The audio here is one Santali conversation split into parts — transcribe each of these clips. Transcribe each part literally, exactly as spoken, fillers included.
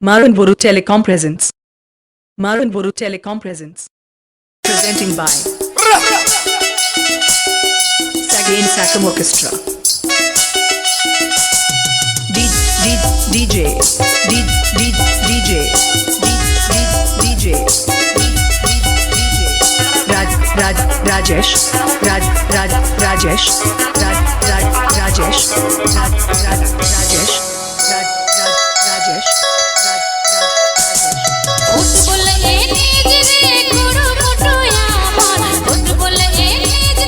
Maran Buru Telecom presents. Maran Buru Telecom presents. Presenting by Sagain Sakam Orchestra. D- D- DJ. D- D- DJ. D- D- DJ. D- D- DJ. Raj- Raj- Rajesh. Raj- Raj- Rajesh. Raj- Raj- Rajesh. Raj- Raj- Rajesh. Raj- Raj- Rajesh. Raj- Raj- Rajesh. Football ᱮᱱᱮᱡ ᱨᱮ ᱠᱩᱨᱩᱢᱩᱴᱩᱭᱟᱵᱚᱱ, football ᱮᱱᱮᱡ ᱛᱮ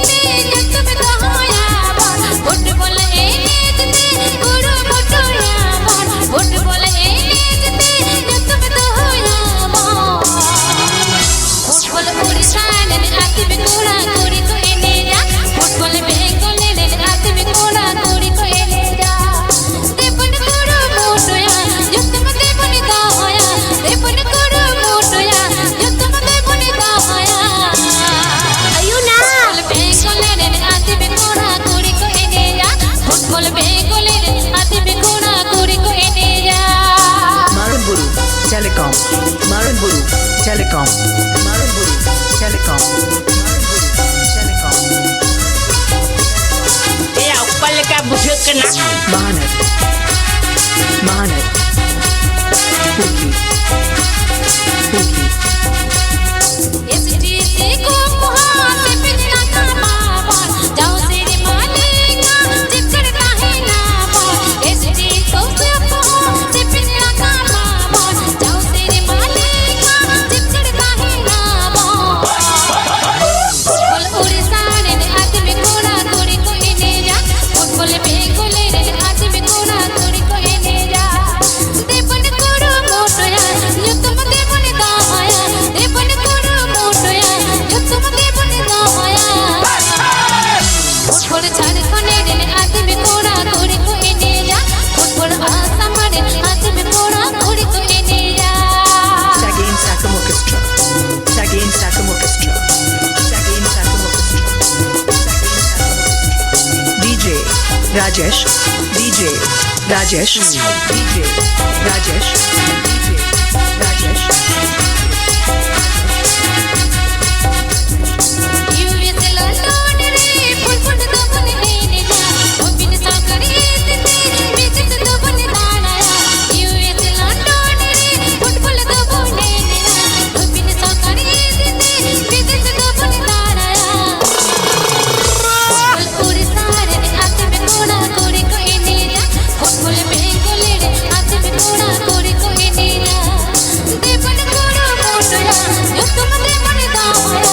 ᱧᱩᱛᱩᱢ ᱫᱚᱦᱚᱭᱟᱵᱚᱱ, football ᱮᱱᱮᱡ ᱛᱮ ᱠᱩᱨᱩᱢᱩᱴᱩᱭᱟᱵᱚᱱ, football ᱮᱱᱮᱡ ᱛᱮ ᱧᱩᱛᱩᱢ ᱫᱚᱦᱚᱭᱟᱵᱚᱱ᱾ Football ᱳᱰᱤᱥᱟ ᱮᱱᱮᱡ ᱟᱛᱮ ᱠᱚᱲᱟ ᱠᱩᱲᱤ ᱠᱚ ᱮᱱᱮᱡᱟ, football ᱵᱮᱝᱜᱚᱞ ᱮᱱᱮᱡ ᱟᱛᱮ ᱠᱚᱲᱟ ᱠᱩᱲᱤ ᱠᱚ ᱮᱱᱮᱡᱟ᱾ ᱫᱮᱵᱚᱱ ᱠᱩᱨᱩᱢᱩᱴᱩᱭᱟ, ᱧᱩᱛᱩᱢ ᱫᱮᱵᱚᱱ ᱫᱚᱦᱚᱭᱟ, ᱫᱮᱵᱚᱱ ᱠᱩᱨᱩᱢᱩᱴᱩᱭᱟ, ᱧᱩᱛᱩᱢ ᱫᱮᱵᱚᱱ ᱫᱚᱦᱚᱭᱟ᱾ ᱟᱭᱩᱱᱟ᱾ Football ᱵᱮᱝᱜᱚᱞ ᱮᱱᱮᱡ ᱟᱛᱮ ᱠᱚᱲᱟ ᱠᱩᱲᱤ ᱠᱚ ᱮᱱᱮᱡᱟ, football ᱵᱮᱝᱜᱚᱞ ᱮᱱᱮᱡ ᱟᱛᱮ ᱠᱚᱲᱟ ᱠᱩᱲᱤ ᱠᱚ ᱮᱱᱮᱡᱟ᱾ Maran Buru Telecom. Maran Buru Telecom. Maran Buru Telecom. Maran Buru Telecom. ᱮᱭᱟ, ᱚᱠᱟ ᱞᱮᱠᱟ ᱵᱩᱡᱷᱟᱹᱜ ᱠᱟᱱᱟ? ᱢᱟᱦᱟᱱᱟᱫ᱾ ᱢᱟᱦᱟᱱᱟᱫ᱾ ᱦᱩᱜᱽᱞᱤ᱾ ᱦᱩᱜᱽᱞᱤ᱾ STC ᱠᱚ ᱠᱚᱦᱚᱸ ᱛᱮᱯᱮᱫ ᱞᱟᱜᱟ ᱢᱟᱵᱚᱱ, ᱡᱟᱣ ᱥᱮᱨᱢᱟ ᱞᱮᱠᱟ ᱪᱤᱠᱟᱹᱲ ᱛᱟᱦᱮᱱᱟ ᱵᱚᱱ᱾ STC ᱠᱚ ᱠᱚᱦᱚᱸ ᱛᱮᱯᱮᱫ ᱞᱟᱜᱟ ᱢᱟᱵᱚᱱ, ᱡᱟᱣ ᱥᱮᱨᱢᱟ ᱞᱮᱠᱟ ᱪᱤᱠᱟᱹᱲ ᱛᱟᱦᱮᱱᱟ ᱵᱚᱱ᱾ Football ᱳᱰᱤᱥᱟ ᱨᱮᱱ ᱟᱫᱢᱤ ᱠᱚᱲᱟ ᱠᱩᱲᱤ ᱠᱚ ᱮᱱᱮᱡᱟ, football ᱵᱮᱝᱜᱚᱞ ᱨᱮᱱ ᱟᱫᱢᱤ ᱠᱚᱲᱟ ᱠᱩᱲᱤ ᱠᱚ ᱮᱱᱮᱡᱟ᱾ ᱫᱮᱵᱚᱱ ᱠᱩᱨᱩᱢᱩᱴᱩᱭᱟ, ᱧᱩᱛᱩᱢ ᱫᱮᱵᱚᱱ ᱫᱚᱦᱚᱭᱟ, ᱫᱮᱵᱚᱱ ᱠᱩᱨᱩᱢᱩᱴᱩᱭᱟ, ᱧᱩᱛᱩᱢ ᱫᱮᱵᱚᱱ ᱫᱚᱦᱚᱭᱟ᱾ Football ᱡᱷᱟᱲᱠᱷᱚᱸᱰ ᱨᱮᱱ ᱟᱫᱢᱤ ᱠᱚᱲᱟ ᱠᱩᱲᱤ ᱠᱚ ᱮᱱᱮᱡᱟ, football ᱟᱥᱟᱢ ᱨᱮᱱ ᱟᱫᱢᱤ ᱠᱚᱲᱟ ᱠᱩᱲᱤ ᱠᱚ ᱮᱱᱮᱡᱟ᱾ Sagain Sakam Orchestra. Sagain Sakam Orchestra. Sagain Sakam Orchestra. Sagain Sakam Orchestra. DJ Rajesh. DJ Rajesh. DJ Rajesh.